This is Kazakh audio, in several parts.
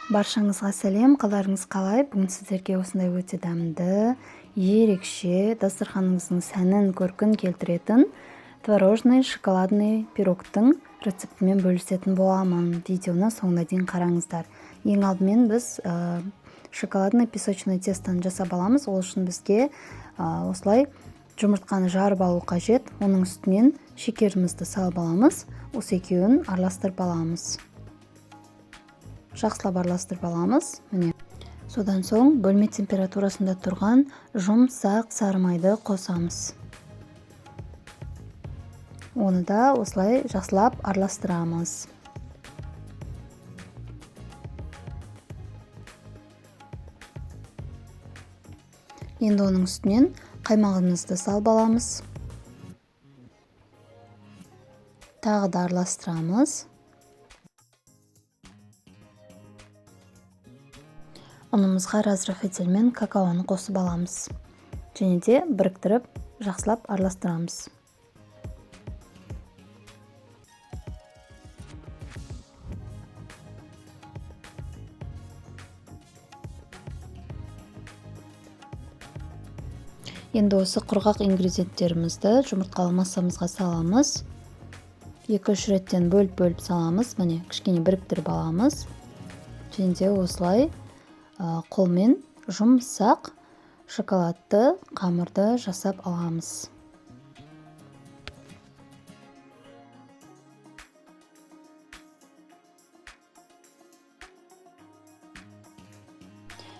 Баршаңызға сәлем, қалдарыңыз қалай? Бүгін сіздерге осындай өте дәмді, ерекше, дастарханыңыздың сәнін, көркін келтіретін творожный шоколадный пирогтың рецептімен бөлісетін боламын. Видеоны соңына дейін қараңыздар. Ең алдымен біз шоколадный песочный тестоны жасап аламыз. Ол үшін бізге осылай жұмыртқаны жарып алу қажет. Оның үстінен шекерімізді салып аламыз. Осы екеуін араластырып аламыз. Жақсылап араластырып аламыз. Міне. Содан соң бөлме температурасында тұрған жұмсақ сары майды қосамыз. Оны да осылай жақсылап араластырамыз. Енді оның үстінен қаймағымызды салып аламыз. Тағы да араластырамыз. Ұнымызға разрыхлительмен какаоны қосып аламыз. Және де біріктіріп жақсылап араластырамыз. Енді осы құрғақ ингредиенттерімізді жұмыртқалы массамызға саламыз. 2-3 реттен бөліп-бөліп саламыз. Міне, кішкене біріктіріп аламыз. Және де осылай қолмен жұмсақ шоколадты қамырды жасап аламыз.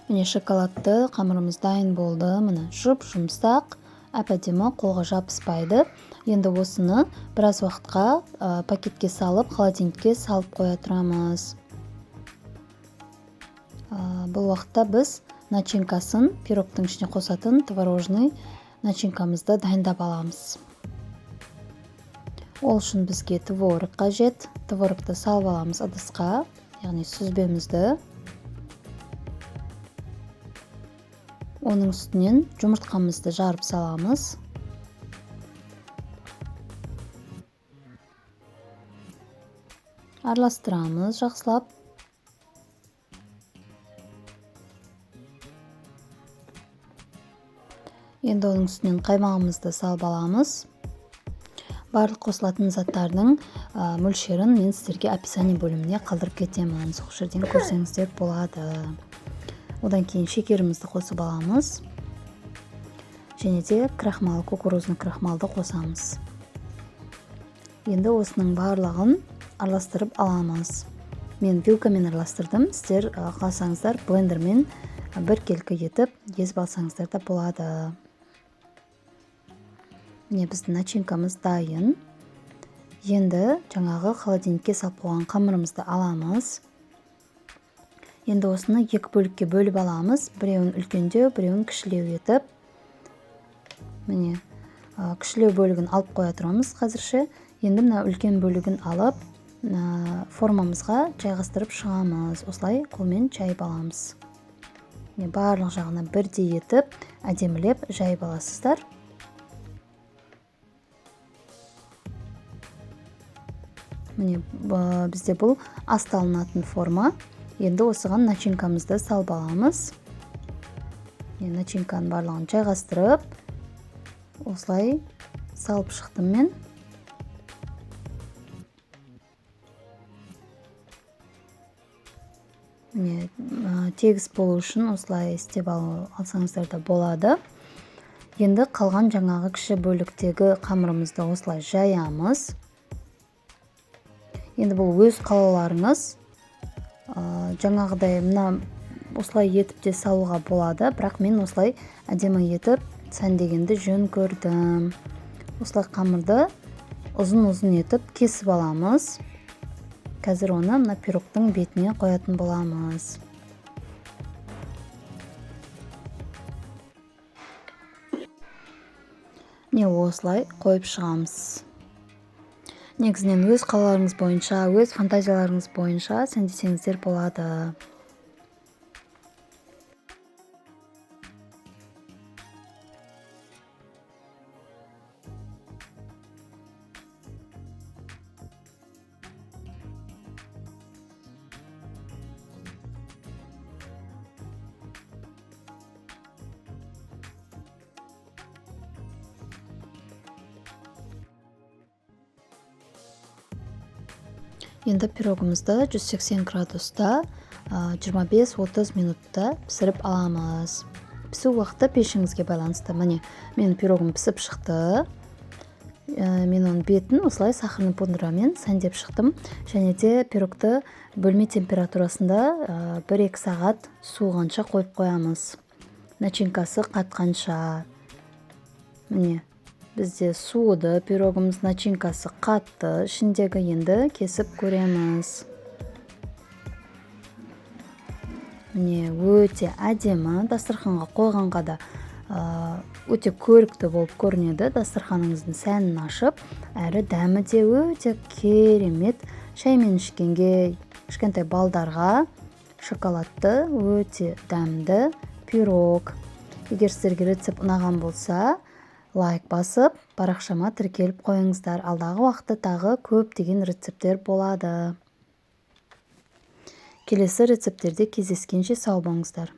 Міне, шоколадты қамырымыз дайын болды. Міне, жұп-жұмсақ, әп-әдемі, қолға жабыспайды. Енді осыны біраз уақытқа пакетке салып, холодильникке салып қоя тұрамыз. Бұл уақытта біз начинкасын, пирогтың ішіне қосатын творожный начинкамызды дайындап аламыз. Ол үшін бізге творог қажет. Творогты салып аламыз ыдысқа, яғни сүзбемізді. Оның үстінен жұмыртқамызды жарып саламыз. Араластырамыз жақсылап. Енді оның үстінен қаймағымызды салып аламыз. Барлық қосылатын заттардың мөлшерін мен сіздерге описание бөліміне қалдырып кетемін. Сол жерден көрсеңіздер болады. Одан кейін шекерімізді қосып аламыз. Және де крахмал, кукурузный крахмалды қосамыз. Енді осының барлығын араластырып аламыз. Мен вилкамен араластырдым. Сіздер қаласаңыздар блендермен біркелкі етіп езіп алсаңыздар да болады. Міне, біздің начинкамыз дайын. Енді жаңағы холодильникке салып қойған қамырымызды аламыз. Енді осыны екі бөлікке бөліп аламыз. Біреуін үлкендеу, біреуін кішілеу етіп. Міне, кішілеу бөлігін алып қоя тұрамыз қазірше. Енді мына үлкен бөлігін алып, формамызға жайғастырып шығамыз. Осылай қолмен жайып аламыз. Міне, барлық жағына бірдей етіп, әдемілеп жайып аласыздар. Міне, бізде бұл асталынатын форма. Енді осыған начинкамызды салып аламыз. Міне, начинканың барлығын жайғастырып, осылай салып шықтым мен. Міне, тегіс болу үшін осылай істеп алсаңыздар да болады. Енді қалған жаңағы кіші бөліктегі қамырымызды осылай жаямыз. Енді бұл өз қалауларыңыз. Жаңағыдай мына осылай етіп те салуға болады, бірақ мен осылай әдемі етіп сәндегенді жөн көрдім. Осылай қамырды ұзын-ұзын етіп кесіп аламыз. Қазір оны мына пирогтың бетіне қоятын боламыз. Міне, осылай қойып шығамыз. Негізінен өз қалаларыңыз бойынша, өз фантазияларыңыз бойынша сәндесеңіздер болады. Енді пирогымызды 180 градуста 25-30 минутта пісіріп аламыз. Пісу уақыты пешіңізге байланысты. Міне, менің пирогым пісіп шықты. Мен оның бетін осылай сахарный пудрамен сәндеп шықтым. Және де пирогты бөлме температурасында 1-2 сағат суығанша қойып қоямыз, начинкасы қатқанша. Міне, бізде суыды пирогымыз, начинкасы қатты ішіндегі. Енді кесіп көреміз. Міне, өте әдемі, дастарханға қойғанға да өте көрікті болып көрінеді, дастарханыңыздың сәнін ашып, әрі дәмі де өте керемет. Шаймен ішкенге, кішкентай балдарға шоколадты өте дәмді пирог. Егер сіздерге рецепт ұнаған болса, лайк басып, парақшама тіркеліп қойыңыздар. Алдағы уақытта тағы көптеген рецепттер болады. Келесі рецепттерде кездескенше сау болыңыздар.